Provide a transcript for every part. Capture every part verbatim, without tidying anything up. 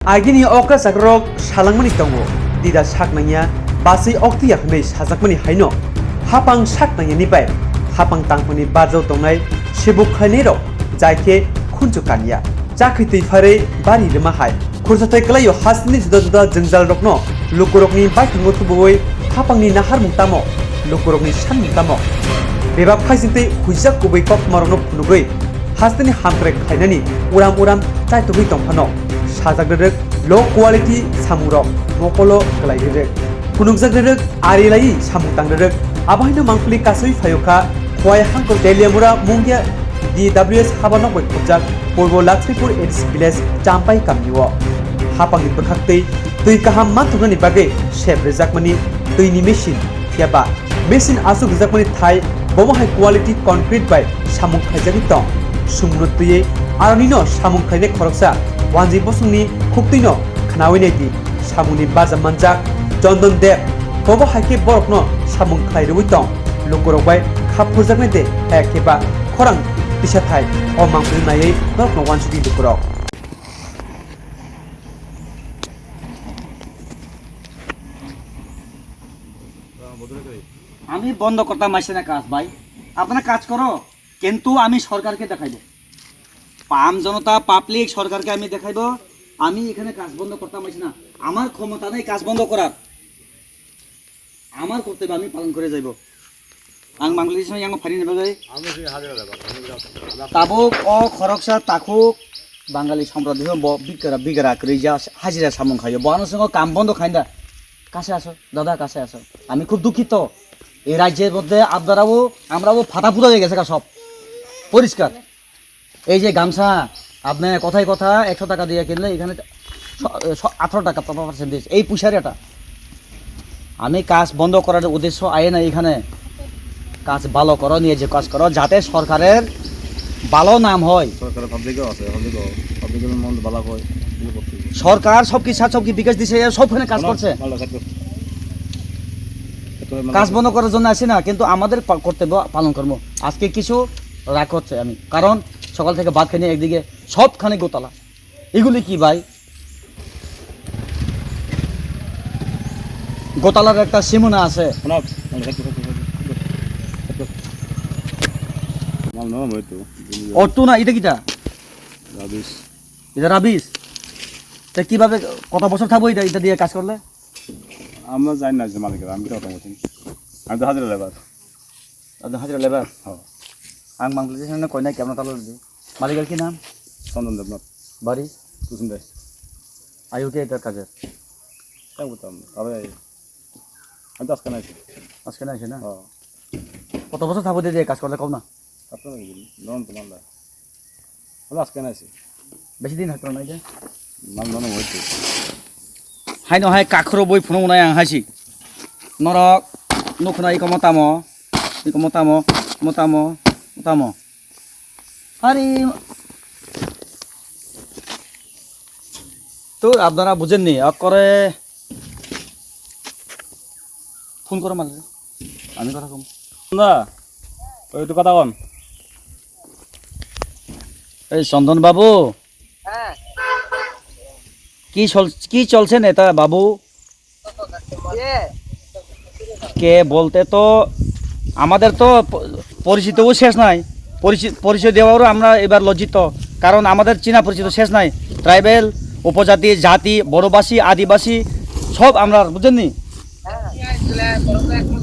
Agini okra chakrok salangmani tongo, dida sak nangya, basui oktiya hwnwi sajakmani haino, hapang sak nangyani bai, hapang tangphani barjao tongnai sibuk khlainairok jai khe khunju kanya, chakri twi pharwi bari rwma hai. Khursathai kwlaio hasteni juda juda jwngjalrokno lukurokni baithango tubuwi hapangni naharmung tamo, lukurokni sanmung tamo. Bebak phaisingtwi huijak kubui koktmarokno phunugwi hasteni hamkrai khlainani uram uram chaitugwi tongphano sajak rwrwk low quality samungrok mokolo kwlai rwrwk. Phunukjak rwrwk ari laiwi samung tang rwrwk. Abo haino mangpili kasui phaio kha Khowai hangkor Teliamura Mungia D W S haba nok bai khobjak Purbo Lakshmipur A D C village Champai kamio. Hapangni bwkhak twi twi kaham manthoknani bagwi sep rwjakmani twini machine, phiya ba machine aswk rwjakmani thai bomo hai quality concrete bai samung khlaijagwi tong. Sumno twiwi aronino samung khlainai khoroksa Wanjwi Bosongni khuktwino khnaui nai di. Samungni baja manjak Chondon Deb, bobo hai khe borokno samung khlai rwui tong. Lukurok bai kha phurjaknai de, haya khe ba khorang tisa thai. O mangpili naiwi norokno uansukdi lukurok. আমি বন্ধ করতাম আসছে না কাজ ভাই, আপনারা কাজ করো, কিন্তু আমি সরকারকে দেখাইবো। আম জনতা, পাবলিক সরকারকে আমি দেখাইবো, আমি এখানে কাজ বন্ধ করতাম আসি না। আমার ক্ষমতা নেই কাজ বন্ধ করার, আমার কর্তব্য আমি পালন করে যাইবো। Ang Bangladesh yang phari ni bagwi. Tabuk o khoroksa takhuk Bangali somprodai bo bigra bigra kwrwi ja hajira samung khaio. Bo ano swngo kam bondo khainda. কাছে আসো, দাদা, কাছে আসো। আমি খুব দুঃখিত। এই রাজ্যের মধ্যে আপনারাও, আমরাও ফাটা ফুটা হয়ে গেছে গা সব। পরিষ্কার। এই যে গামছা, আপনি কথায় কথা একশো টাকা দিয়ে কিনলে এখানে স-, স-, আঠারো টাকা পার্সেন্ট দিয়েছে। এই পুষার এটা। আমি কাজ বন্ধ করার উদ্দেশ্য আয় না এখানে। কাজ ভালো করো, নিয়ে যে কাজ করো, যাতে সরকারের ভালো নাম হয়। সরকারের পাবলিকও আছে, পাবলিকও, পাবলিকের মন ভালো হয়, এগুলো করতে হবে। সরকার সব কি সাত সব কি বিকাশ দিছে, এরা সবখানে কাজ কোনো করছে। ভালো কাজ করছে। এত মানে কাজ বন্ধ করার জন্য আসি না, কিন্তু আমাদের পা-, কর্তব্য পালন করবো। আজকে কিছু রাগ হচ্ছে আমি, কারণ সকাল থেকে ভাত খাইনি, একদিকে সবখানে গোতালা। এগুলি কি ভাই? গোতালার একটা সীমানা আছে। শোনো, মাল নরম হয়তো। অটো না, এটা কিটা? রাবিশ। এটা রাবিশ? তা কিভাবে, কত বছর থাকবো এটা, এটা দিয়ে কাজ করলে? আমরা জানি না যে মালিকের, আমি তো অত বুঝি না। আমি তো হাজিরা লেবার। আপনি হাজিরা লেবার? হ্যাঁ। Ang Bangladesh na koi na kemna talo di. মালিকের কি নাম? চন্দন দেবনাথ। বাড়ি? কুসুম দেশ। আয়ু কে এটার কাজের? কেন করতাম? তবে আমি তো আজকে নাইছি। আজকে নাইছে না? হ্যাঁ। কত বছর থাকবো দিদি এই কাজ করলে কম না? আপনার নরম তো Malda. Wala aske na si. বেশি দিন থাকতো না এটা? Mal nono hoite. Haino hai kakhro boi phunuk nai ang haisi. Norok nukhnai iko motamo. Iko motamo. Motamo. Motamo. Hari. তো আপনারা বুঝেননি, অক্ষরে ফোন করো মালিক, আমি কথা কম। না, ওই একটু কথা কন। এই চন্দন বাবু, হ্যাঁ। কি চল-, কি চলছে নেতা বাবু? কে? কে বলতে তো আমাদের তো প-, পরিচিতও শেষ নাই, পরিচি-, পরিচয় দেওয়ারও আমরা এবার লজ্জিত, কারণ আমাদের চেনা পরিচিত শেষ নাই। ট্রাইবেল, উপজাতি, জাতি, বড়বাসী, আদিবাসী সব আমরা, বুঝেননি?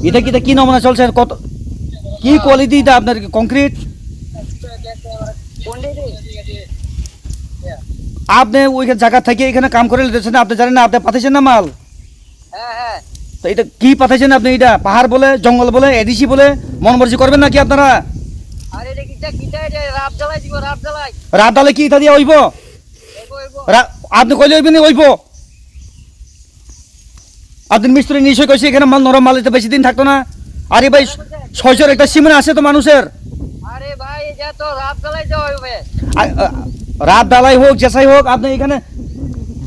এটা কি, এটা কি নমুনা চলছে? কত, কি কোয়ালিটি এটা আপনার কংক্রিট? আপনি ওইখানে জায়গা থেকে এখানে কাম করে নিতেছেন, আপনি জানেন না, আপনি পাঠাইছেন না মাল? হ্যাঁ, হ্যাঁ। তো এটা কি পাঠাইছেন আপনি? এটা পাহাড় বলে, জঙ্গল বলে, এডিসি বলে, মন মর্জি করবেন নাকি আপনারা? আরে এটা কিটা, কিটা এটা? রাব জ্বালাই দিব, রাব জ্বালাই। রাব জ্বালাই কি ইটা দিয়ে হইব? হইব, হইব। রা-, আপনি কইলে হইব না, হইব। আপনি মিস্ত্রি নিশ্চয় কইছে এখানে মাল নরম মাল, এটা বেশি দিন থাকতো না। আরে ভাই, ছয়শোর একটা সিমেন্ট আছে তো মানুষের। আরে ভাই, এটা তো রাব জ্বালাই দেওয়া হইবে। আ, আ, রাব জ্বালাই হোক, যেসাই হোক, আপনি এখানে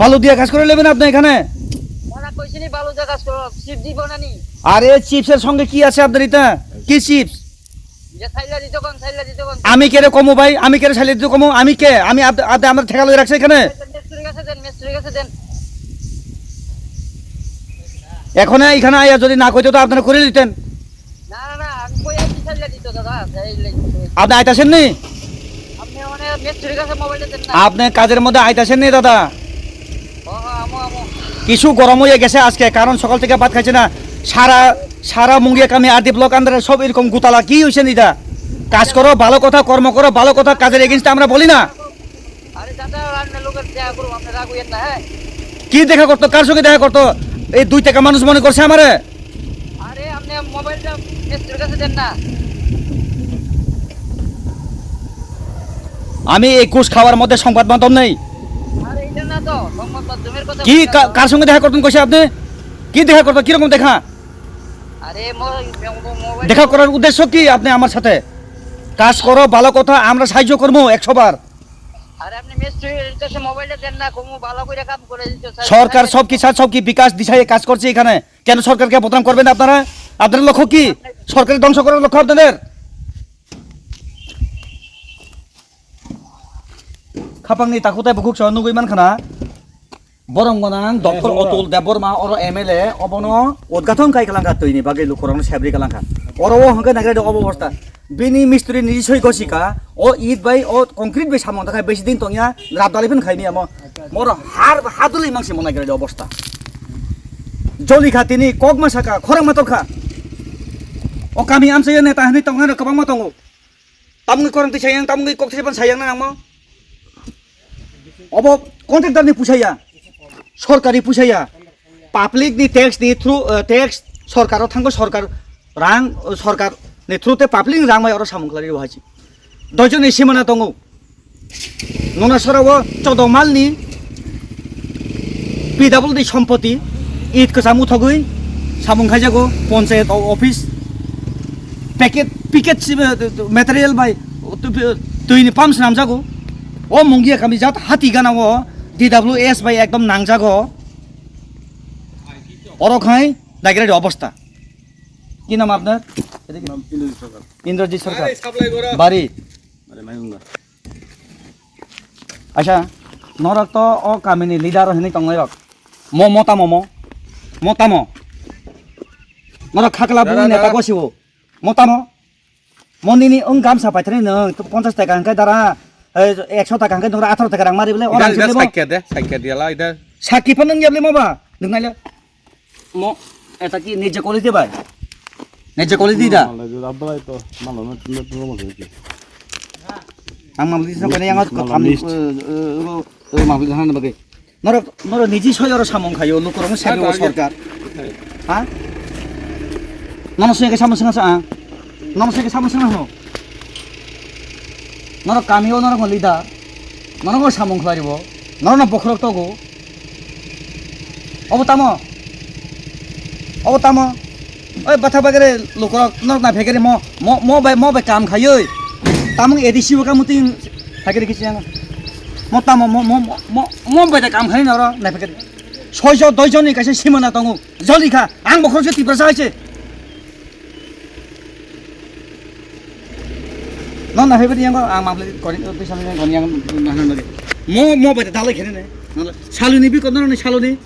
বালু দিয়ে কাজ করে নেবেন আপনি এখানে। ওরা কইছিনি বালু দিয়ে কাজ করো, চিপ দিব না নি? আরে চিপসের সঙ্গে কি আছে আপনার এটা? কি চিপস? যে সাইলা দিতে কোন, সাইলা দিতে কোন? আমি কে রে কমু ভাই? আমি কে রে সাইলা দিতে কমু? আমি কে? আমি আপ-, আপনি আমার ঠেকা লই রাখছে এখানে? মিস্ত্রি গেছে দেন, মিস্ত্রি গেছে। দেন। এখন এখানে আইয়া যদি না কইতো তো আপনারা করে দিতেন। না, না, না, আমি কই আর কিসের লেগে দিত দাদা? এই লেগে দিত। আপনি আইতাছেন নি? আপনি মানে মিস্ত্রির কাছে মোবাইলটা দেন না। আপনি কাজের মধ্যে আইতাছেন নি দাদা? ও, ও, আমো, আমো। কিছু গরম হয়ে গেছে আজকে, কারণ সকাল থেকে ভাত খাইছে না। সারা, সারা মুঙ্গিয়া কামি আর ডি ব্লক আন্ডারে সব এরকম গুতালা। কি হইছে নি দা? কাজ করো, ভালো কথা, কর্ম করো, ভালো কথা, কাজের এগেইনস্টে আমরা বলি না। আরে দাদা, অন্য লোকের দেখা করুন, আপনি রাগ হইয়েন না, হ্যাঁ? কি দেখা করতো? কার সঙ্গে দেখা করতো? এই দুই টাকা মানুষ মনে করছে আমারে? আরে, আপনি মোবাইলটা মিস্ত্রির কাছে দেন না। আমি এই ঘুষ খাওয়ার মধ্যে সংবাদ মাধ্যম নেই। আরে, এটা না তো, সংবাদ মাধ্যমের কথা কি বলছি কা-, না। কার সঙ্গে দেখা করতেন কইছে আপনি? কি দেখা করতো? কিরকম দেখা? আরে, মো-, মো-, মোবাইল দেখা করার উদ্দেশ্য কি আপনি আমার সাথে? কাজ করো, ভালো কথা, আমরা সাহায্য করবো একশো বার। আরে, আপনি মিস্ত্রির কাছে মোবাইলটা দেন না, কমু ভালো করে কাম করে দিতে, স্যার। সরকার সব কি, স্যার, সব কি বিকাশ দিশায় কাজ করছে এখানে? কেন সরকারকে বদনাম করবেন আপনারা? আপনাদের লক্ষ্য কি? সরকারের ধ্বংস করার লক্ষ্য আপনাদের? Khapangni takhuk tei bukhuk song nugwi mankha na. Borok gwnang Doctor Otul Debbarma oro M L A obono udghaton kai kalangkha twini bagwi lukurokno sebri kalangkha. Oro o hwnkhe naigra de obo obostha. Bini mistri niji soi gosika, o it bai, o concrete bai samung takhai besi din tongya, rab dalai phano khaimya mo. Moro har, hadulwi mangsi mo naigra de obostha. Joli kha tini, kok ma saka, khorang ma torkha. O kami amsaya neta hinwi tongnai rok kwbangma tongo. Tamni korang twi sayang, tamni kok twi sayang na nangmo. Obo contractor ni pusaya, sorkar ni pusaya, public ni tax ni through, eh, tax sorkar o thango, sorkar rang, eh, sorkar ni through te public ni rang bai oro samung khlai rio hai. Doijon ni simana tongo. Nona sora o chodong mal ni P W D sompoti, it kwcham uthogwi samung khaijago, ponchayat o-, office, packet, picket si-, material bai twi ni pump swnamjago. O Mungia kami jat hati gana o D W S bai ekdom nangjago. Oro khai naigra de obostha. Ki naam apnar? নাম ইন্দ্রজিৎ সরকার। ইন্দ্রজিৎ সরকার। আরে, সাপ্লাই করো। বাড়ি? আরে, মাইমুঙ্গা। Acha, norok to o kamini leader hinwi tongnai rok. Mo, mo tamo mo? Mo tamo? Norok khakla bui neta gosiwo. Mo tamo? Mo nini wng gamsa paithani nwng ponchas taka hwnkhe dara, eh, ekso taka hwnkhe nwng atharo taka rang mari bole. Ida, ida sakya de, sakya diya la, ida. Sakya phano wng ya bole mo ba? Nwng naile. Mo, eta ki nije quality bai? Nije quality da? Malai jo, abdalai to, malo na, tunda, tunda mo ki. Ang mabli sa kani yang ko tham, eh, eh, ro, eh, mabli sa na bagi. Norok, norok niji soyoro samung khayo, lukurok no sengyo sorkar. Ha? Nono sengke samung sengsa, ah? Nono sengke samung sengsa no? Norok kamio norok no leader. Norok no samung khlai ribo. Norok no bokhorok togo. Obo tamo? Obo tamo? Oi, batha bagere lukurok norok na phekere mo, mo, mo bai, mo bai kam khaioi. Tamung A D C o kamu tin phekere kisi yang. Mo tamo, mo, mo, mo, mo, mo bai da kam khai noro na phekere. Soijo, doijo ni kaisa simana tongo. Joli kha, ang bokhorok se Tiprasa hai se. No na phekere yang ang mamle kori, bisa yang kori yang na na. Mo, mo bai da dalai khene ne. Saloni bi ko no ni saloni.